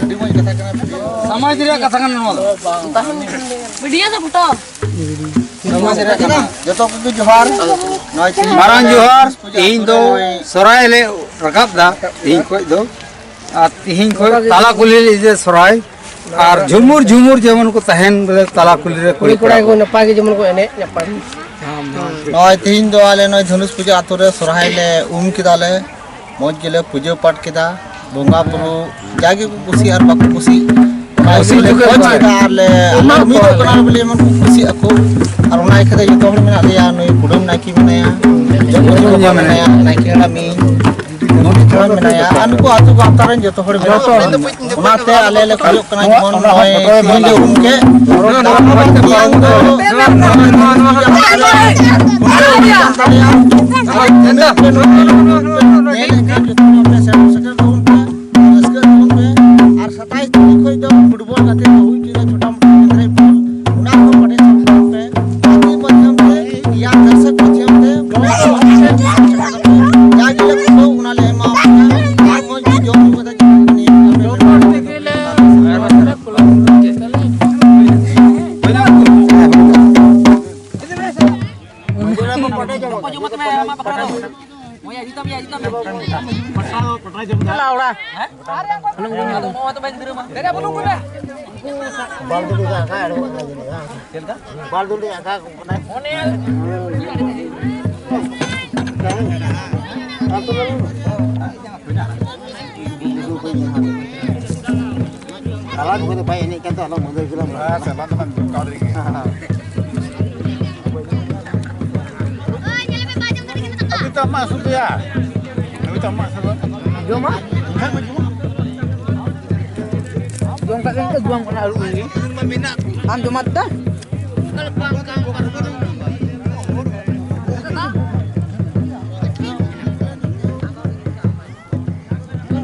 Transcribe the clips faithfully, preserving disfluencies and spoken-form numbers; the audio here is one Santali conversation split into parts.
ᱟᱹᱰᱤ ᱢᱚᱡᱽ ᱠᱟᱛᱷᱟ ᱠᱟᱱᱟ᱾ ᱥᱚᱢᱟᱡᱽ ᱨᱮᱭᱟᱜ ᱠᱟᱛᱷᱟ ᱠᱟᱱᱟ ᱱᱚᱣᱟ ᱫᱚ᱾ ᱵᱷᱤᱰᱤᱭᱳ ᱫᱚ ᱯᱷᱳᱴᱳ᱾ ᱥᱚᱢᱟᱡᱽ ᱨᱮᱭᱟᱜ ᱠᱟᱛᱷᱟ᱾ ᱡᱚᱛᱚ ᱠᱚᱜᱮ ᱡᱚᱦᱟᱨ᱾ ᱱᱚᱜᱼᱚᱭ ᱛᱮᱦᱮᱧ ᱢᱟᱨᱟᱝ ᱡᱚᱦᱟᱨ᱾ ᱛᱮᱦᱮᱧ ᱫᱚ ᱥᱚᱨᱦᱟᱭ ᱞᱮ ᱨᱟᱠᱟᱵ ᱫᱟ ᱛᱮᱦᱮᱧ ᱠᱷᱚᱡ ᱫᱚ᱾ ᱟᱨ ᱛᱮᱦᱮᱧ ᱠᱷᱚᱡ ᱛᱟᱞᱟ ᱠᱩᱞᱦᱤ ᱞᱮ ᱤᱫᱤᱭᱟ ᱥᱚᱨᱦᱟᱭ᱾ ᱟᱨ ᱡᱷᱩᱢᱩᱨ ᱡᱷᱩᱢᱩᱨ ᱡᱮᱢᱚᱱ ᱠᱚ ᱛᱟᱦᱮᱱ ᱵᱚᱞᱮ ᱛᱟᱞᱟ ᱠᱩᱞᱦᱤ ᱨᱮ ᱠᱩᱲᱤ ᱠᱚᱲᱟ ᱠᱚ ᱱᱟᱯᱟᱭ ᱜᱮ ᱡᱮᱢᱚᱱ ᱠᱚ ᱮᱱᱮᱡ ᱧᱟᱯᱟᱢ᱾ ᱱᱚᱜᱼᱚᱭ ᱛᱮᱦᱮᱧ ᱫᱚ ᱟᱞᱮ ᱱᱚᱜᱼᱚᱭ ᱫᱷᱚᱱᱩᱥ ᱯᱩᱡᱟᱹ ᱟᱛᱳ ᱨᱮ ᱥᱚᱨᱦᱟᱭ ᱞᱮ ᱩᱢ ᱠᱮᱫᱟ ᱞᱮ᱾ ᱢᱚᱡᱽ ᱜᱮᱞᱮ ᱯᱩᱡᱟᱹ ᱯᱟᱴ ᱠᱮᱫᱟ᱾ ᱵᱚᱸᱜᱟ ᱵᱩᱨᱩ ᱡᱟᱜᱮ ᱠᱚ ᱠᱩᱥᱤᱜ ᱟᱨ ᱵᱟᱠᱚ ᱠᱩᱥᱤᱜ, ᱚᱱᱟ ᱠᱩᱥᱤ ᱜᱮᱞᱮ ᱪᱩᱠᱟᱹ ᱢᱚᱡᱽ ᱠᱚᱣᱟ᱾ ᱠᱮᱫᱟ ᱟᱨ ᱞᱮ ᱟᱞᱮ ᱢᱤᱫᱚᱜ ᱠᱟᱱᱟ ᱵᱚᱞᱮ ᱮᱢᱚᱱ ᱠᱚ ᱠᱩᱥᱤᱜ ᱟᱠᱚ᱾ ᱟᱨ ᱚᱱᱟ ᱤᱭᱟᱹᱛᱮ ᱡᱚᱛᱚ ᱦᱚᱲ ᱢᱮᱱᱟᱜ ᱞᱮᱭᱟ, ᱱᱩᱭ ᱠᱩᱰᱟᱹᱢ ᱱᱟᱭᱠᱮ ᱢᱮᱱᱟᱭᱟ, ᱡᱚᱜᱽ ᱢᱟᱹᱡᱷᱤ ᱵᱟᱵᱟ ᱢᱮᱱᱟᱭᱟ, ᱱᱟᱭᱠᱮ ᱦᱟᱲᱟᱢ, ᱤᱧ, ᱜᱚᱰᱮᱛ ᱦᱟᱲᱟᱢ ᱢᱮᱱᱟᱭᱟ, ᱟᱨ ᱱᱩᱠᱩ ᱟᱹᱛᱩ ᱜᱟᱶᱛᱟ ᱨᱮᱱ ᱡᱚᱛᱚ ᱦᱚᱲ ᱢᱮᱱᱟᱜ ᱠᱚᱣᱟ᱾ ᱚᱱᱟᱛᱮ ᱟᱞᱮ ᱞᱮ ᱠᱷᱚᱡᱚᱜ ᱠᱟᱱᱟ ᱡᱮᱢᱚᱱ ᱱᱚᱜᱼᱚᱭ ᱛᱮᱦᱮᱧ ᱞᱮ ᱩᱢ ᱠᱮᱫ, ᱛᱮᱦᱮᱧ ᱫᱚ ᱟᱨ ᱛᱤᱱᱟᱹᱜ ᱯᱮ ᱱᱚᱰᱮ ᱯᱮ ᱧᱮᱞ ᱞᱮᱠᱷᱟᱱ ᱡᱚᱛᱚ ᱦᱚᱲ ᱯᱮ ᱥᱮᱴᱮᱨ ᱥᱮᱴᱮᱨ ᱛᱟᱵᱚᱱ ᱯᱮ, ᱨᱟᱹᱥᱠᱟᱹ ᱛᱟᱵᱚᱱ ᱯᱮ᱾ ᱟᱨ ᱥᱟᱛᱟᱭᱤᱥ ᱛᱟᱹᱨᱤᱠᱷ ᱠᱷᱚᱱ ᱫᱚ ᱯᱷᱩᱴᱵᱚᱞ ᱜᱟᱛᱮ ᱠᱚ ᱦᱩᱭ ᱦᱚᱪᱚᱭᱟ, ᱪᱷᱳᱴᱟ ᱢᱳᱴᱟ ᱜᱤᱫᱽᱨᱟᱹ ᱠᱚ, ᱚᱱᱟ ᱠᱚ ᱯᱟᱨᱴᱤᱥᱤᱯᱮᱴ ᱛᱟᱵᱚᱱ ᱯᱮ᱾ ᱜᱟᱛᱮ ᱢᱟᱫᱽᱫᱷᱚᱢ ᱛᱮ, ᱤᱭᱟ ᱫᱚᱨᱥᱚᱠ ᱢᱟᱫᱽᱫᱷᱚᱢ ᱛᱮ, ᱡᱟ ᱜᱮᱞᱮ ᱠᱷᱩᱞᱟᱹᱣ ᱚᱱᱟ ᱞᱮ ᱮᱢᱟ ᱯᱮᱭᱟ᱾ ᱟᱨ ᱢᱚᱡᱽ ᱜᱮ ᱡᱚᱢ ᱧᱩ ᱠᱟᱛᱮ ᱪᱟᱞᱟᱜ ᱠᱟᱱᱟ᱾ ᱛᱟᱞᱟ ᱡᱩᱜᱟᱹ ᱫᱚ ᱵᱟᱭ ᱮᱱᱮᱡ ᱠᱟᱱ ᱛᱟᱦᱮᱸ, ᱟᱞᱚᱢ ᱢᱟᱹᱫᱟᱹᱲ ᱜᱮᱞᱟᱢ᱾ ᱦᱮᱸ, ᱥᱮ, ᱵᱟᱝ ᱫᱚ ᱵᱟᱝ, ᱠᱟᱹᱣᱰᱤ ᱜᱮ᱾ ᱟᱹᱵᱤ ᱛᱚ ᱟᱢᱟᱜ ᱥᱩᱫᱷᱩᱭᱟ᱾ ᱟᱹᱵᱤ ᱛᱚ ᱟᱢᱟᱜ ᱥᱩᱫᱷᱩ᱾ ᱡᱚᱢᱟ? ᱦᱮᱸ, ᱡᱚᱢᱟ᱾ ᱡᱚᱢ ᱠᱟᱜ ᱜᱮ, ᱡᱚᱢ ᱠᱟᱱᱟ, ᱟᱹᱨᱩᱵ ᱞᱮᱱ ᱜᱮ᱾ ᱟᱢ ᱡᱚᱢᱟ ᱛᱚ?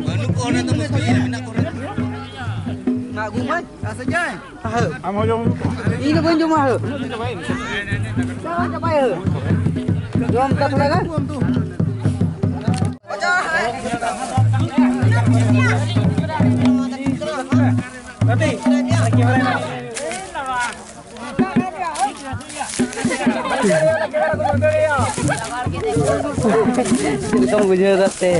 ᱵᱟᱹᱱᱩᱜ ᱠᱚ ᱚᱸᱰᱮ ᱫᱚ, ᱢᱮᱱᱟᱜ ᱠᱚ ᱚᱸᱰᱮ ᱫᱚ᱾ ᱢᱟ ᱟᱹᱜᱩ ᱢᱟᱭ, ᱟᱥᱮ ᱡᱟᱭ? ᱦᱟᱹ᱾ ᱟᱢ ᱦᱚᱸ ᱡᱚᱢ᱾ ᱤᱧ ᱫᱚ ᱵᱟᱹᱧ ᱡᱚᱢᱟ, ᱦᱟᱹ᱾ ᱪᱟᱵᱟᱭ, ᱦᱟᱹ᱾ ᱡᱚᱢ ᱛᱟ ᱛᱷᱚᱲᱟ ᱜᱟᱱ᱾ ᱱᱤᱛᱚᱝ ᱵᱩᱡᱷᱟᱹᱣ ᱫᱟ ᱥᱮ?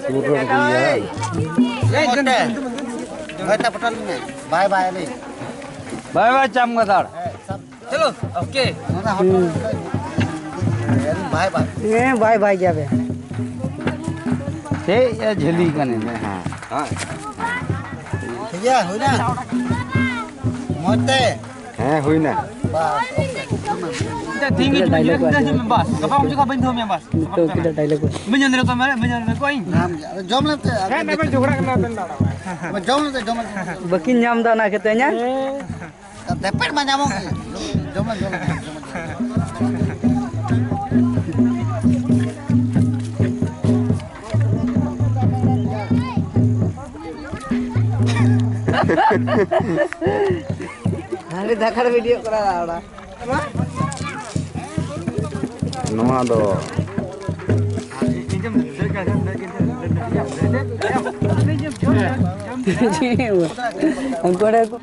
ᱥᱩᱨ ᱨᱮ ᱩᱰᱩᱠ ᱜᱮᱭᱟ᱾ ᱵᱟᱭ ᱵᱟᱭ ᱟᱞᱮ᱾ ᱵᱟᱭ ᱵᱟᱭ ᱪᱟᱢᱜᱟᱫᱟᱲ᱾ ᱪᱚᱞᱚ, ᱳᱠᱮ᱾ ᱵᱟᱭ ᱵᱟᱭ᱾ ᱦᱮᱸ, ᱵᱟᱭ ᱵᱟᱭ ᱜᱮᱭᱟ ᱵᱮ᱾ ᱪᱮᱫ ᱮ ᱡᱷᱟᱹᱞᱤ ᱠᱟᱱᱟ ᱵᱮ? ᱦᱮᱸ᱾ ᱴᱷᱤᱠ ᱜᱮᱭᱟ, ᱦᱩᱭᱱᱟ᱾ ᱢᱚᱡᱽ ᱛᱮ᱾ ᱦᱮᱸ, ᱦᱩᱭᱱᱟ᱾ ᱵᱟᱥ, ᱳᱠᱮ᱾ ᱛᱮᱦᱮᱧ ᱜᱮ ᱡᱚᱢ ᱢᱮ, ᱵᱟᱥ᱾ ᱜᱟᱯᱟ ᱠᱷᱚᱱ ᱪᱮᱠᱟ ᱵᱟᱹᱧ ᱫᱚᱦᱚ ᱢᱮᱭᱟ, ᱵᱟᱥ᱾ ᱱᱤᱛᱚᱜ ᱠᱤᱪᱷᱩ ᱰᱟᱭᱞᱚᱜ ᱠᱚ᱾ ᱵᱟᱹᱧ ᱧᱟᱢ ᱫᱟᱲᱮᱭᱟᱛᱟ ᱢᱮ, ᱵᱟᱹᱧ ᱧᱟᱢ ᱫᱟᱲᱮᱭᱟᱛᱟ ᱢᱮ᱾ ᱡᱚᱢ ᱞᱮ ᱛᱮ, ᱦᱮᱸ, ᱡᱚᱢ ᱞᱮ ᱛᱮ, ᱡᱚᱢ ᱞᱮ ᱛᱮ᱾ ᱵᱟᱹᱠᱤᱱ ᱧᱟᱢ ᱮᱫᱟ ᱚᱱᱟ ᱠᱷᱟᱹᱛᱤᱨ ᱤᱧᱟᱹᱜ᱾ ᱫᱮᱯᱮᱲ ᱢᱟ ᱧᱟᱢᱚᱜ ᱜᱮ᱾ ᱡᱚᱢ ᱢᱮ, ᱡᱚᱢ ᱢᱮ, ᱡᱚᱢ ᱢᱮ᱾ ᱦᱟᱺᱰᱤ ᱫᱟᱠᱟ ᱨᱮ ᱵᱷᱤᱰᱤᱭᱳ ᱠᱚᱨᱟᱣ ᱚᱲᱟᱜ᱾ ᱱᱚᱣᱟ ᱫᱚ ᱩᱱᱠᱩ ᱚᱸᱰᱮ ᱠᱚ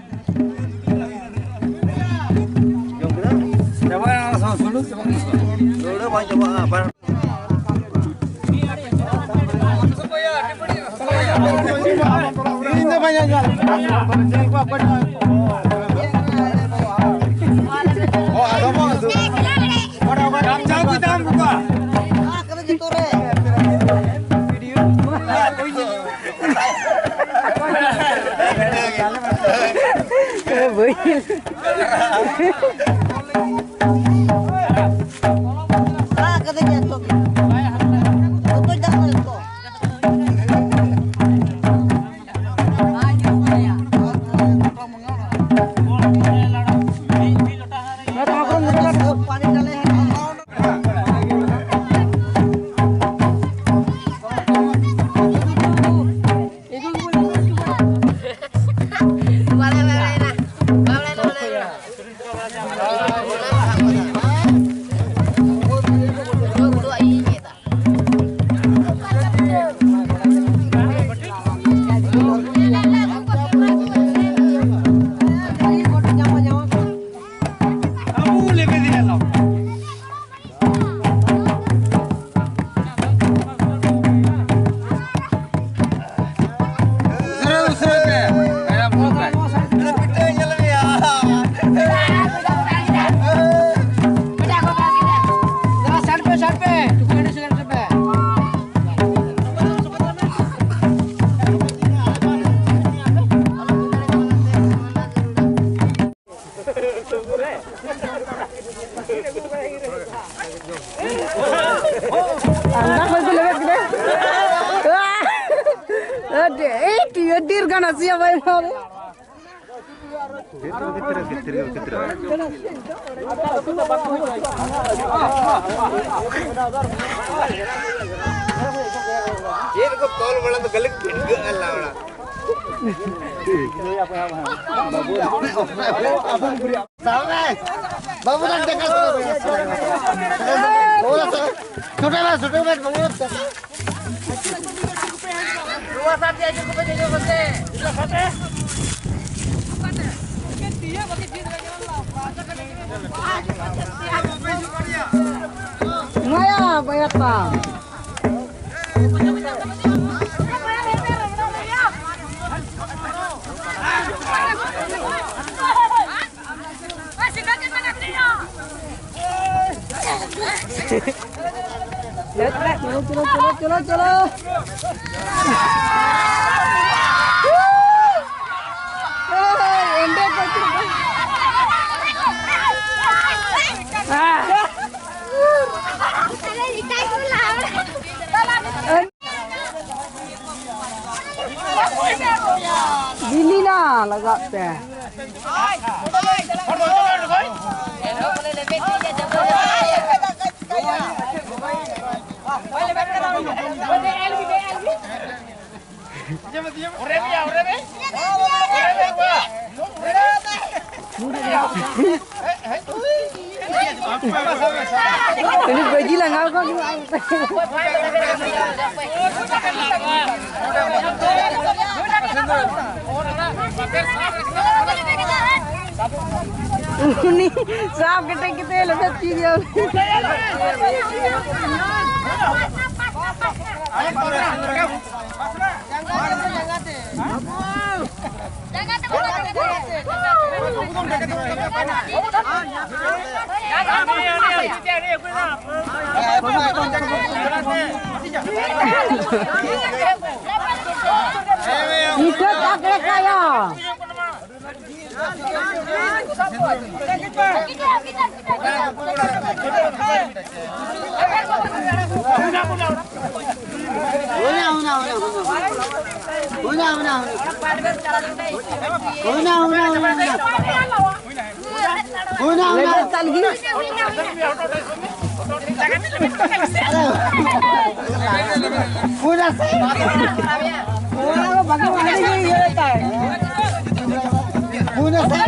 ᱟᱹᱰᱤ, ᱮᱭ, ᱟᱹᱰᱤ ᱰᱷᱮᱨ ᱜᱟᱱ ᱟᱥᱮᱭᱟ ᱵᱟᱭ ᱮᱢᱟ ᱞᱮᱭᱟ᱾ ᱪᱮᱫ ᱠᱚ ᱛᱚᱞ ᱵᱟᱲᱟ ᱫᱚ ᱠᱷᱟᱹᱞᱤ ᱯᱤᱴᱠᱟᱹᱜ ᱠᱟᱱ ᱞᱟᱣᱲᱟ᱾ ᱥᱟᱵ ᱢᱮ᱾ ᱵᱟᱹᱵᱩ ᱫᱟ ᱴᱟᱠᱟ ᱥᱟᱵ ᱢᱮ᱾ ᱵᱟᱹᱵᱩ ᱫᱟ ᱥᱟᱵ ᱢᱮ᱾ ᱪᱷᱩᱴᱟᱹᱣ ᱢᱮ, ᱪᱷᱩᱴᱟᱹᱣ ᱢᱮ, ᱵᱟᱹᱵᱩ ᱫᱟ᱾ ᱱᱚᱣᱟ ᱥᱟᱛᱮ ᱦᱤᱡᱩᱜ ᱠᱚᱯᱮ, ᱫᱮᱡᱚᱜ ᱠᱚᱯᱮ᱾ ᱱᱚᱭᱟ ᱵᱚᱭᱦᱟ ᱛᱟᱢ᱾ ᱪᱚᱞᱚ, ᱪᱚᱞᱚ, ᱪᱚᱞᱚ, ᱪᱚᱞᱚ, ᱪᱚᱞᱚ᱾ ᱮᱸᱰᱮ ᱠᱚ ᱪᱮᱫ ᱠᱚ? ᱵᱤᱞᱤᱱᱟ ᱞᱟᱜᱟᱜ ᱛᱮ᱾ ᱩᱱᱤ ᱵᱟᱹᱡᱤ ᱞᱟᱸᱜᱟᱣ ᱠᱚᱣᱟ᱾ ᱩᱱᱤ ᱥᱟᱵ ᱠᱮᱴᱮᱡ ᱠᱟᱛᱮ ᱞᱮᱵᱮᱫ ᱠᱮᱫᱮᱭᱟ᱾ ᱱᱤᱛᱚᱜ ᱪᱟᱥ ᱞᱮᱠᱟᱭᱟ᱾ ᱦᱩᱭᱱᱟ, ᱦᱩᱭᱱᱟ, ᱦᱩᱭᱱᱟ᱾ ᱦᱩᱭᱱᱟ, ᱦᱩᱭᱱᱟ, ᱦᱩᱭᱱᱟ, ᱦᱩᱭᱱᱟ᱾ ᱦᱩᱭᱱᱟ, ᱦᱩᱭᱱᱟ᱾ ᱦᱩᱭᱱᱟ ᱥᱮ? ᱦᱩᱭᱱᱟ ᱥᱮ?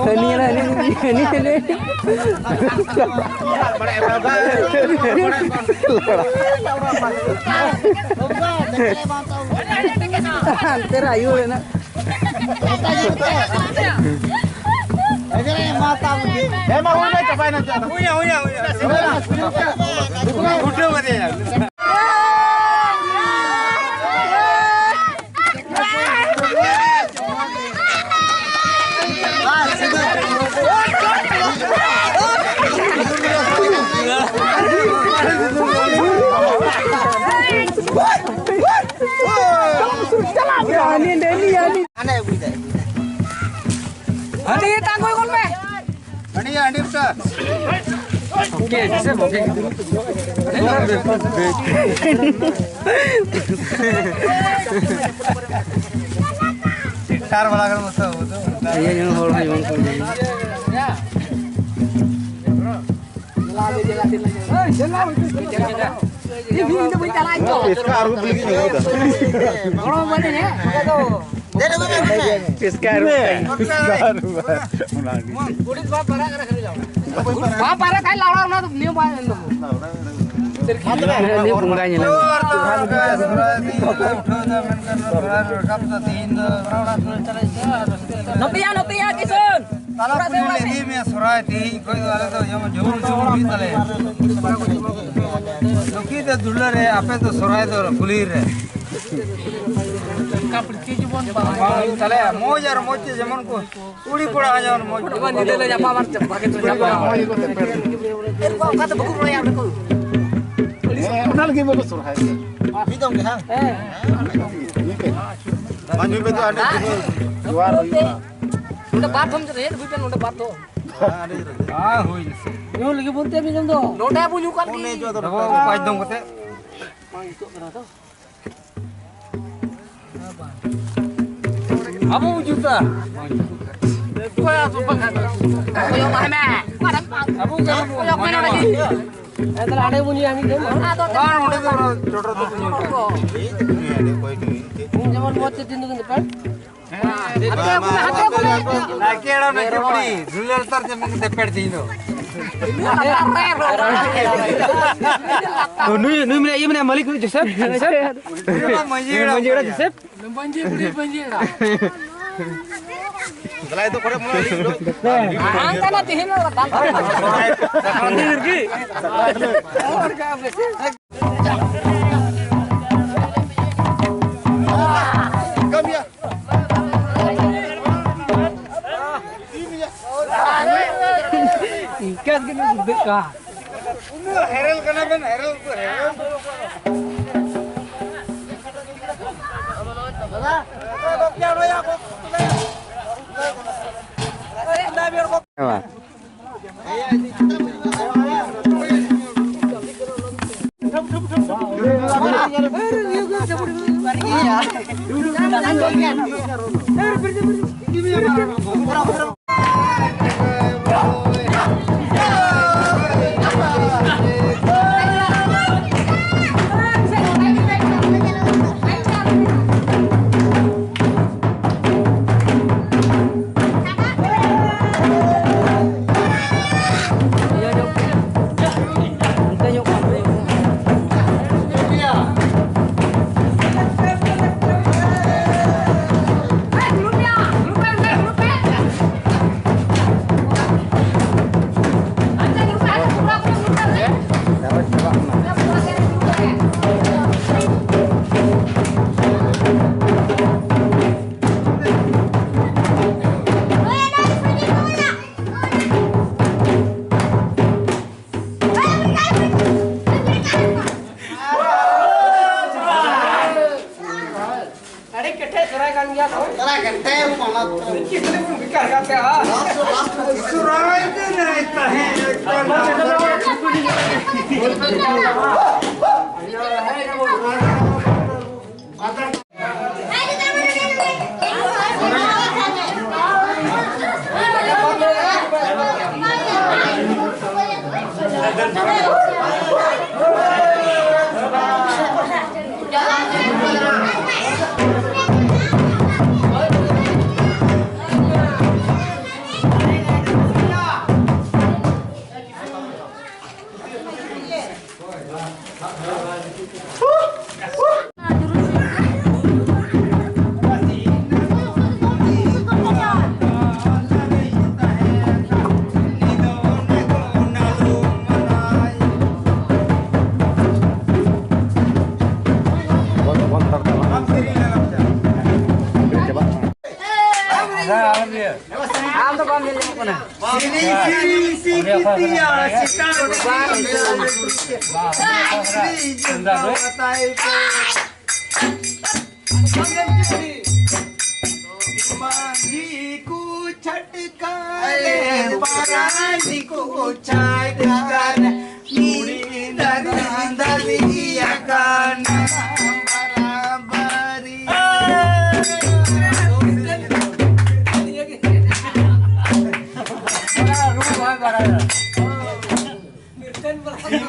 ᱦᱟᱹᱱᱤ ᱟᱲᱟᱜ, ᱦᱟᱹᱱᱤ, ᱦᱟᱹᱱᱤ, ᱦᱟᱹᱱᱤ᱾ ᱦᱟᱱᱛᱮ ᱨᱮ ᱟᱭᱩ ᱨᱮᱱᱟᱜ᱾ ᱦᱮᱸ ᱢᱟ, ᱦᱩᱭᱱᱟ, ᱪᱟᱵᱟᱭᱱᱟ, ᱪᱟᱵᱟᱭᱱᱟ᱾ ᱦᱩᱭᱱᱟ, ᱦᱩᱭᱱᱟ, ᱦᱩᱭᱱᱟ᱾ ᱜᱩᱴᱟᱹᱣ ᱠᱟᱫᱮᱭᱟ᱾ ᱦᱟᱺᱰᱤ ᱛᱟᱝᱜᱚᱭ ᱜᱚᱞ ᱢᱮ᱾ ᱦᱟᱺᱰᱤ, ᱦᱟᱺᱰᱤ ᱯᱮ᱾ ᱵᱚᱠᱮ, ᱡᱮᱥᱮ ᱵᱚᱠᱮ᱾ ᱴᱨᱟᱠᱴᱟᱨ ᱵᱟᱞᱟ ᱠᱟᱱᱟ ᱢᱚᱛᱚ, ᱟᱵᱚ ᱫᱚ᱾ ᱤᱭᱟᱹ ᱧᱩ ᱦᱚᱲ ᱦᱚᱸ ᱡᱮᱢᱚᱱ ᱠᱚ ᱧᱩᱭᱟ᱾ ᱤᱥᱠᱟ ᱟᱨᱩᱵ ᱞᱟᱹᱜᱤᱫ ᱧᱩ ᱫᱟ᱾ ᱜᱚᱲᱚ ᱵᱟᱹᱱᱩᱧ ᱦᱮᱸ᱾ ᱯᱤᱥᱠᱟ ᱟᱹᱨᱩᱵ᱾ ᱯᱤᱥᱠᱟ ᱟᱹᱨᱩᱵ᱾ ᱵᱟᱝ ᱯᱟᱭᱨᱟ ᱠᱷᱟᱡ ᱞᱟᱲᱟ ᱚᱱᱟ ᱫᱚ ᱱᱤᱭᱟᱹ ᱵᱟᱭ ᱮᱢ ᱫᱚ᱾ ᱩᱱᱤ ᱵᱚᱸᱜᱟᱭ ᱧᱮᱞᱮ ᱢᱮ᱾ ᱱᱚᱛᱮᱭᱟ, ᱱᱚᱛᱮᱭᱟ, ᱠᱤᱥᱩᱱ᱾ ᱛᱟᱞᱟ ᱠᱩᱞᱦᱤ ᱞᱮ ᱤᱫᱤ ᱢᱮᱭᱟ ᱥᱚᱨᱦᱟᱭ, ᱛᱮᱦᱮᱧ ᱠᱷᱚᱡ ᱫᱚ ᱟᱞᱮ ᱫᱚ ᱡᱮᱢᱚᱱ ᱡᱷᱩᱢᱩᱨ ᱡᱷᱩᱢᱩᱨ ᱦᱩᱭᱩᱜ ᱛᱟᱞᱮᱭᱟ᱾ ᱞᱩᱠᱷᱤ ᱫᱚ ᱫᱩᱞᱟᱹ ᱨᱮ, ᱟᱯᱮ ᱫᱚ ᱥᱚᱨᱦᱟᱭ ᱫᱚ ᱠᱩᱞᱦᱤ ᱨᱮ᱾ ᱵᱟᱝ ᱦᱩᱭᱩᱜ ᱛᱟᱞᱮᱭᱟ, ᱢᱚᱡᱽ ᱟᱨ ᱢᱚᱡᱽ ᱛᱮ ᱡᱮᱢᱚᱱ ᱠᱚ ᱠᱩᱲᱤ ᱠᱚᱲᱟ ᱦᱚᱸ ᱡᱮᱢᱚᱱ ᱢᱚᱡᱽ ᱠᱚ᱾ ᱧᱤᱫᱟᱹ ᱞᱮ ᱧᱟᱯᱟᱢᱟ ᱟᱨ ᱵᱷᱟᱜᱮ ᱛᱮ ᱧᱟᱯᱟᱢᱟ᱾ ᱚᱱᱟ ᱞᱟᱹᱜᱤᱫ ᱵᱟᱠᱚ ᱥᱚᱨᱦᱟᱭ᱾ ᱢᱤᱫ ᱫᱚᱢ ᱜᱮ, ᱦᱮᱸ? ᱢᱟᱹᱡᱷᱤ ᱯᱮ ᱫᱚ ᱟᱹᱰᱤ ᱡᱳᱨ ᱡᱚᱦᱟᱨ ᱦᱩᱭᱩᱜᱼᱟ᱾ ᱱᱚᱰᱮ ᱵᱟᱨ ᱫᱷᱚᱢ ᱨᱮ ᱦᱩᱭ ᱯᱮ, ᱱᱚᱰᱮ ᱵᱟᱨ ᱫᱷᱚᱢ᱾ ᱦᱮᱸ, ᱦᱩᱭ ᱱᱟ᱾ ᱧᱩ ᱞᱟᱹᱜᱤᱫ ᱵᱚᱱ ᱛᱮ ᱢᱤᱫ ᱫᱚᱢ ᱫᱚ᱾ ᱱᱚᱰᱮ ᱵᱚ ᱧᱩ ᱠᱟᱱ ᱜᱮ᱾ ᱫᱚᱦᱚ ᱯᱟᱸᱪ ᱫᱚᱢ ᱠᱟᱛᱮ᱾ ᱵᱟᱝ ᱡᱩᱛᱩᱜ ᱠᱟᱱᱟ ᱛᱚ᱾ ᱟᱵᱚ ᱵᱚ ᱡᱩᱛᱟ᱾ ᱚᱠᱚᱭ ᱟᱵᱚ ᱵᱟᱝ ᱠᱷᱟᱱ ᱫᱚ? ᱠᱚᱭᱚᱜ ᱢᱮ᱾ ᱟᱵᱚ ᱜᱮ ᱵᱚᱱ ᱠᱚᱭᱚᱜ ᱢᱮ ᱱᱚᱰᱮ᱾ ᱦᱮᱸ, ᱛᱟᱦᱞᱮ ᱦᱟᱸᱰᱮ ᱵᱚᱱ ᱧᱩᱭᱟ ᱢᱤᱫ ᱫᱚᱢ᱾ ᱵᱟᱝ, ᱱᱚᱰᱮ ᱫᱚ ᱟᱨᱚ ᱪᱚᱰᱚᱨ ᱫᱚ ᱧᱩ ᱠᱟᱜ᱾ ᱤᱧ ᱡᱮᱢᱚᱱ ᱢᱚᱡᱽ ᱛᱮ ᱛᱤᱸᱜᱩ ᱠᱟᱛᱮ ᱯᱮ᱾ ᱱᱟᱭᱠᱮ ᱦᱟᱲᱟᱢ, ᱱᱟᱭᱠᱮ ᱵᱩᱲᱦᱤ, ᱫᱩᱞᱟᱹᱲ ᱛᱟᱨ ᱡᱮ ᱢᱤᱫ ᱫᱮᱯᱮᱲ ᱪᱤᱧ ᱫᱚ᱾ ᱛᱚ ᱱᱩᱭ, ᱱᱩᱭ ᱢᱮᱱᱟᱭᱟ, ᱤᱭᱟᱹ ᱢᱮᱱᱟᱭᱟ, ᱢᱟᱹᱞᱤᱠ ᱱᱩᱭ ᱡᱳᱥᱮᱯ, ᱡᱳᱥᱮᱯ᱾ ᱢᱟᱹᱡᱷᱤ ᱦᱟᱲᱟᱢ᱾ ᱢᱟᱹᱡᱷᱤ ᱦᱟᱲᱟᱢ ᱡᱳᱥᱮᱯ᱾ ᱢᱟᱹᱡᱷᱤ ᱵᱩᱲᱦᱤ, ᱢᱟᱹᱡᱷᱤ ᱦᱟᱲᱟᱢ᱾ ᱫᱮᱞᱟᱭ ᱫᱚ ᱠᱚᱨᱮ ᱢᱚᱱᱮ ᱞᱤᱧ ᱫᱚ᱾ ᱦᱟᱝ ᱠᱟᱱᱟ ᱛᱤᱦᱤᱧ ᱫᱚ ᱫᱟᱢ᱾ ᱤᱱᱠᱟᱹ ᱜᱮ ᱵᱩᱡᱷᱟᱹᱜ ᱠᱟᱱ᱾ ᱩᱱᱟᱹᱜ ᱦᱮᱨᱮᱞ ᱠᱟᱱᱟ ᱵᱮᱱ, ᱦᱮᱨᱮᱞ ᱠᱚ ᱦᱮᱨᱮᱞ᱾ ᱟᱹᱰᱤ ᱠᱮᱴᱮᱡ ᱥᱚᱨᱦᱟᱭ ᱠᱟᱱ ᱜᱮᱭᱟ ᱛᱚ᱾ ᱥᱚᱨᱦᱟᱭ ᱠᱟᱱ ᱛᱟᱭᱚᱢ ᱚᱱᱟ ᱟᱢ ᱫᱚ ᱵᱟᱢ ᱧᱮᱞ ᱧᱟᱢᱚᱜ ᱠᱟᱱᱟ᱾ ᱥᱤᱨᱤ ᱥᱤᱨᱤ ᱥᱤᱠᱤᱛᱤᱭᱟ ᱥᱤᱠᱟᱨ ᱵᱟᱝ ᱦᱩᱭᱩᱜᱼᱟ᱾ ᱥᱤᱨᱤ ᱡᱚᱱᱛᱟ ᱛᱟᱭ ᱯᱮ᱾ ᱢᱟᱹᱡᱷᱤ ᱠᱚ ᱪᱷᱟᱴᱠᱟ ᱨᱮ ᱯᱟᱨᱟᱱᱤ ᱠᱚ ᱪᱷᱟᱴᱠᱟ ᱨᱮ᱾ ᱢᱤᱫ ᱫᱟᱨᱮ ᱫᱟᱨᱮᱭᱟᱠᱟᱱᱟ ᱵᱟᱨᱟᱵᱟᱨᱤ᱾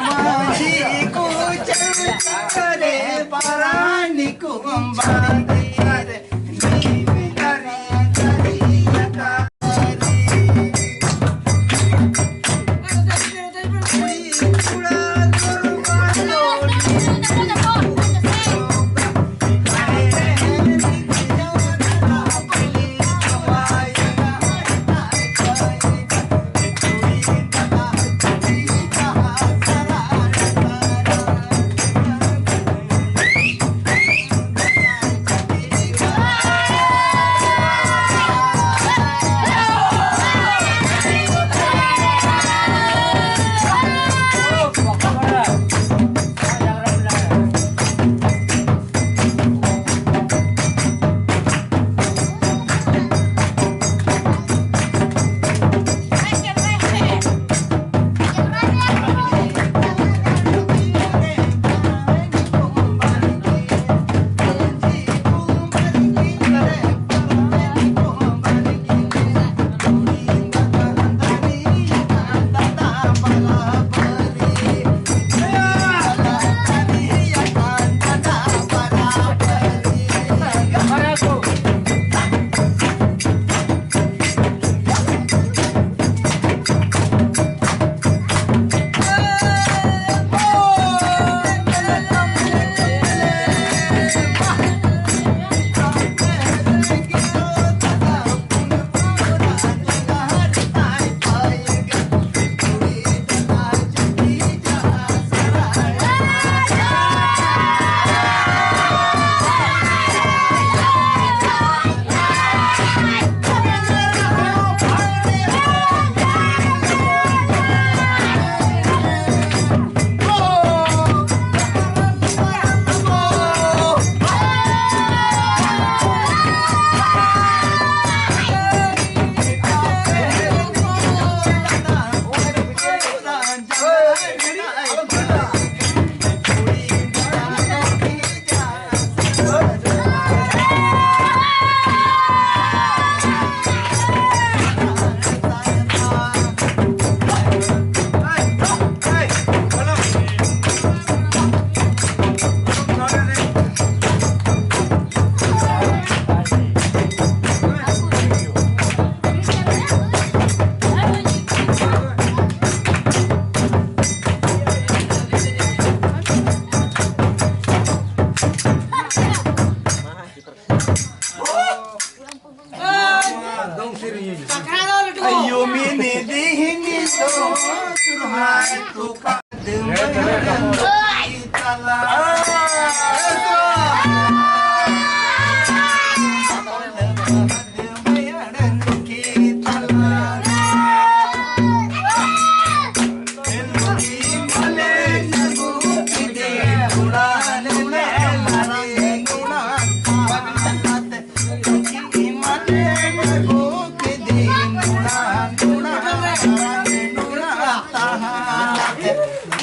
ᱢᱟᱹᱡᱷᱤ ᱠᱚ ᱪᱟᱞ ᱠᱟᱨᱮ ᱯᱟᱨᱟᱱᱤ ᱠᱚ ᱵᱟᱸᱫᱮ ᱨᱮ᱾ ᱢᱤᱫ ᱫᱟᱨᱮ ᱫᱟᱨᱮᱭᱟᱠᱟᱱᱟ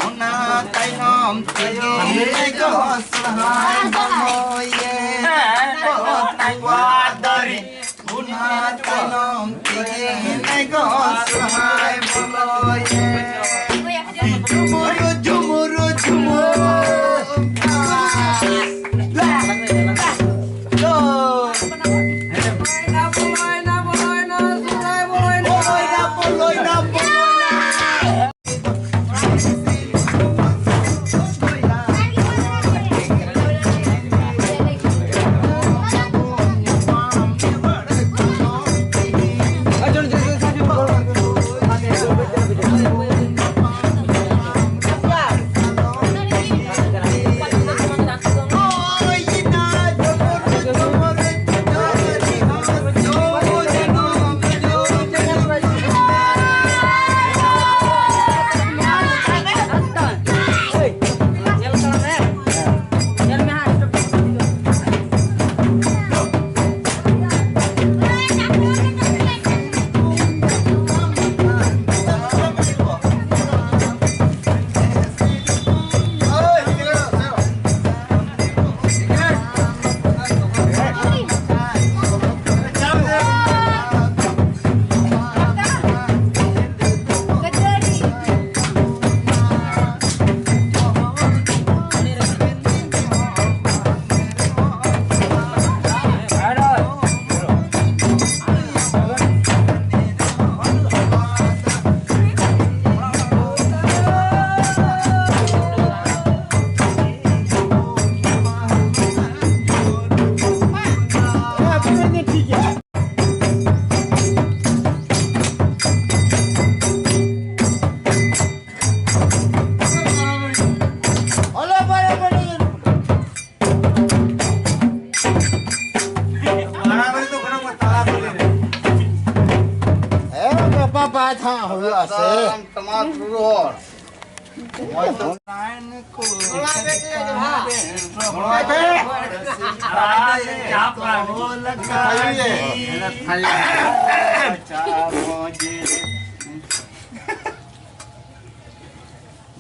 ᱚᱱᱟ ᱛᱟᱭᱱᱚᱢ ᱛᱮᱜᱮ ᱜᱚ ᱥᱚᱨᱦᱟᱭ ᱵᱚᱞᱚᱭᱮᱱ᱾ ᱜᱚ ᱛᱚᱣᱟ ᱫᱟᱨᱮ ᱚᱱᱟ ᱛᱟᱭᱱᱚᱢ ᱛᱮᱜᱮ ᱜᱚ ᱥᱚᱨᱦᱟᱭ ᱵᱚᱞᱚᱭᱮᱱ᱾ ᱡᱷᱩᱢᱩᱨ, ᱡᱷᱩᱢᱩᱨ, ᱡᱷᱩᱢᱩᱨ᱾ ᱵᱚᱞᱚᱭᱱᱟ, ᱵᱚᱞᱚᱭᱱᱟ, ᱥᱚᱨᱦᱟᱭ ᱵᱚᱞᱚᱭᱱᱟ᱾ ᱵᱚᱞᱚᱭᱱᱟ, ᱵᱚᱞᱚᱭᱱᱟ, ᱵᱚᱞᱚᱭᱱᱟ᱾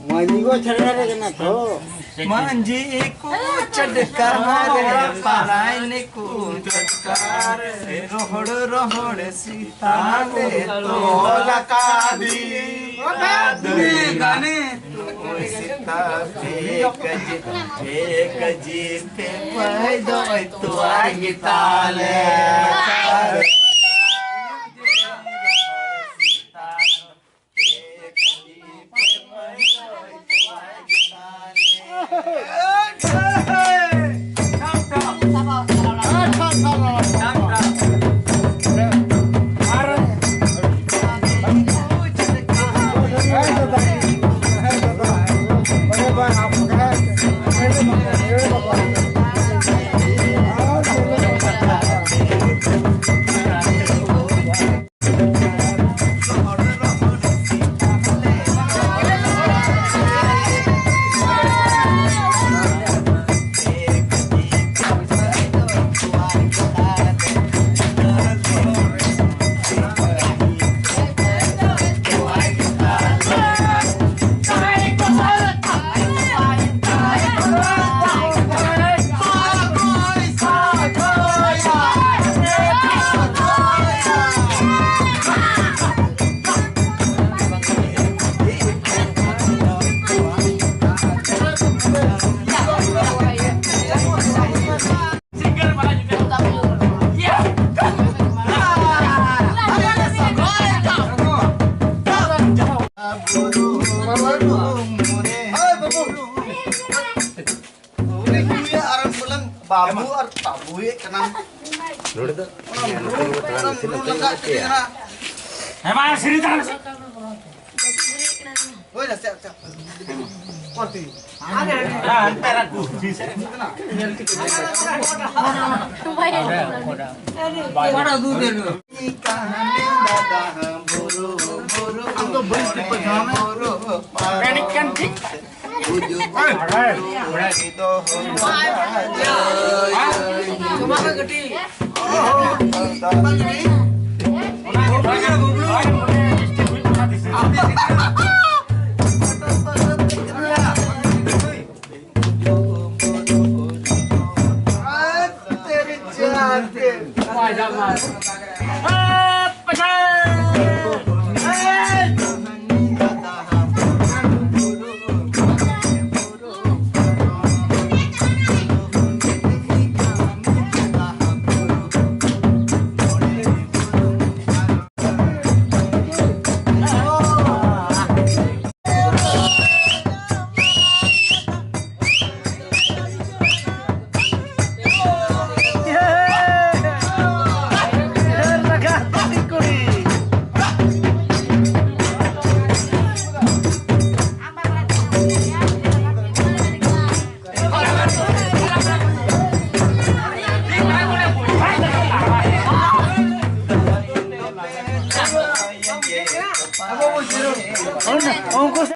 ᱢᱟᱹᱡᱷᱤ ᱠᱚ ᱪᱷᱟᱰᱟ ᱨᱮ ᱠᱟᱱᱟ ᱛᱚ᱾ ᱢᱟᱹᱡᱷᱤ ᱠᱚ ᱪᱟᱰᱠᱟ ᱨᱮ, ᱯᱟᱨᱟᱭᱱᱤ ᱠᱚ ᱪᱟᱰᱠᱟ ᱨᱮ, ᱨᱚᱦᱚᱲ ᱨᱚᱦᱚᱲ ᱥᱤᱛᱟ ᱞᱮ ᱛᱚᱞ ᱟᱠᱟᱫᱤ᱾ ᱜᱟᱱᱮ ᱛᱚ ᱥᱤᱛᱟ ᱯᱮ ᱠᱟᱡᱤ, ᱯᱮ ᱠᱟᱡᱤ ᱯᱮ ᱯᱟᱹᱭ ᱫᱚᱭ ᱛᱚᱣᱟ ᱜᱮᱛᱟᱞᱮ᱾ ᱩᱱᱤ ᱠᱩᱲᱤᱭᱟᱜ ᱟᱨ ᱵᱚᱞᱮ ᱵᱟᱹᱵᱩ ᱟᱨ ᱵᱟᱹᱵᱩᱭᱮᱫ ᱠᱟᱱᱟᱢ᱾ ᱱᱚᱰᱮ ᱫᱚ ᱚᱱᱟ ᱵᱩᱨᱩ, ᱚᱱᱟ ᱵᱩᱨᱩ ᱞᱟᱛᱟᱨ ᱛᱮᱜᱮ ᱠᱟᱱᱟ᱾ ᱦᱮᱸ, ᱢᱟ, ᱥᱤᱨᱤ ᱛᱟᱦᱮᱱ ᱢᱮ᱾ ᱦᱳᱭ, ᱟᱪᱪᱷᱟ, ᱟᱪᱪᱷᱟ᱾ ᱯᱟᱨᱛᱤ᱾ ᱦᱮᱸ, ᱦᱟᱱᱛᱮ ᱨᱟᱠᱩ, ᱥᱤ ᱥᱮ᱾ ᱵᱟᱭ ᱚᱠᱟᱴᱟᱜ ᱫᱩ ᱫᱮᱱ᱾ ᱟᱢ ᱫᱚ ᱵᱟᱹᱧ ᱴᱷᱤᱠ ᱯᱟᱹᱛᱭᱟᱹᱣ ᱢᱮ᱾ ᱯᱮᱱᱤᱠ ᱠᱟᱱ ᱴᱷᱤᱠ᱾ ᱩᱱᱠᱩ